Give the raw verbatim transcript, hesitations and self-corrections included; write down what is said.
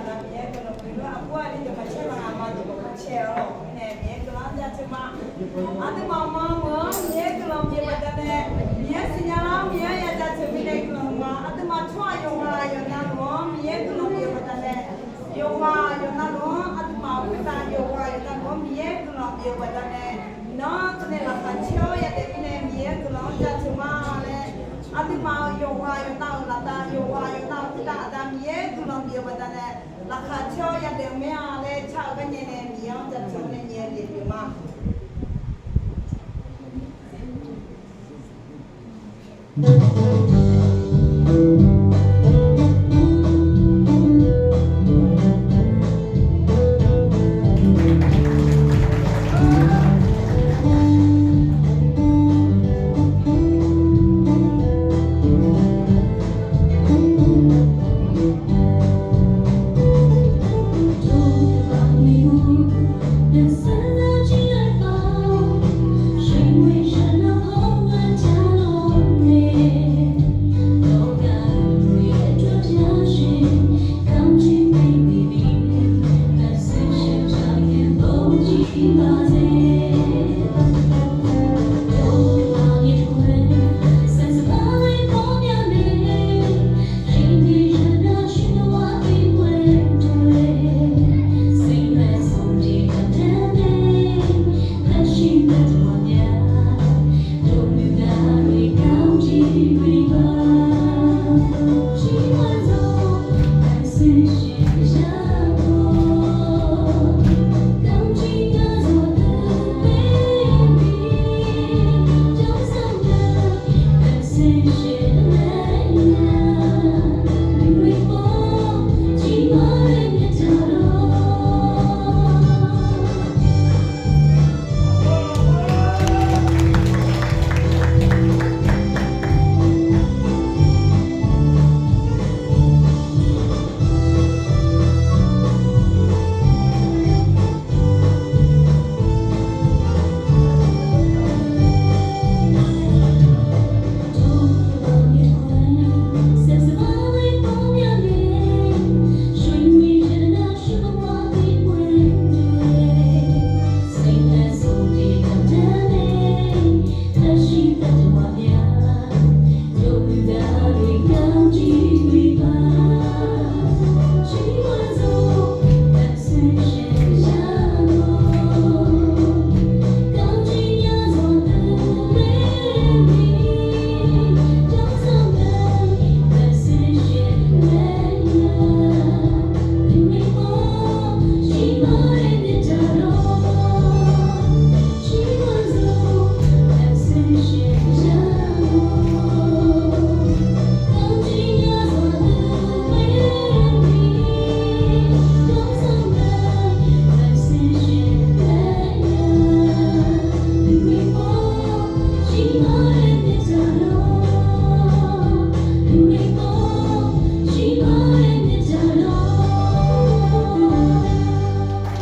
Miqyaer guiqlanq bif-eu aqbur aqli deuq maqcaer maqngaq ma deuq maqcaer-awr nae Miqyaer guiqlanq-anr jaceuq ma. Aqduimaf maqmuiq-anr Miqyaer guiqlanq bif-eu baqdanae, Miqyaer siqnya lar-awr Miqyaer ya jaceuq mirnae guiqlanq ma. Aqduimaf tsawrhaq yawqghaq yawqnavluf-anr Miqyaer guiqlanq bif-eu baqdanae, yawqghaq yawqnavluf-anr aqduimaf khoertav yawqghaq yawqnavluf-anr Miqyaer guiqlanq bif-eu baqdanae, nawr teunae laqkhaq caer-awr yadaef mirnae Miqyaer guiqlanq-anr jaceuq ma laer, aqduimaf-euq yawqghaq yawqnavluf laftav yawqghaq yawqnavluf khoertav aqda Miqyaer guiqlanq bif-eu baqdanae, laqkhaq caer-awr yadaef-eu mae-a laer car-eu garnyae nae Miqyaer-anr jaceuq-awr nae nyaef daef pyeuf ma.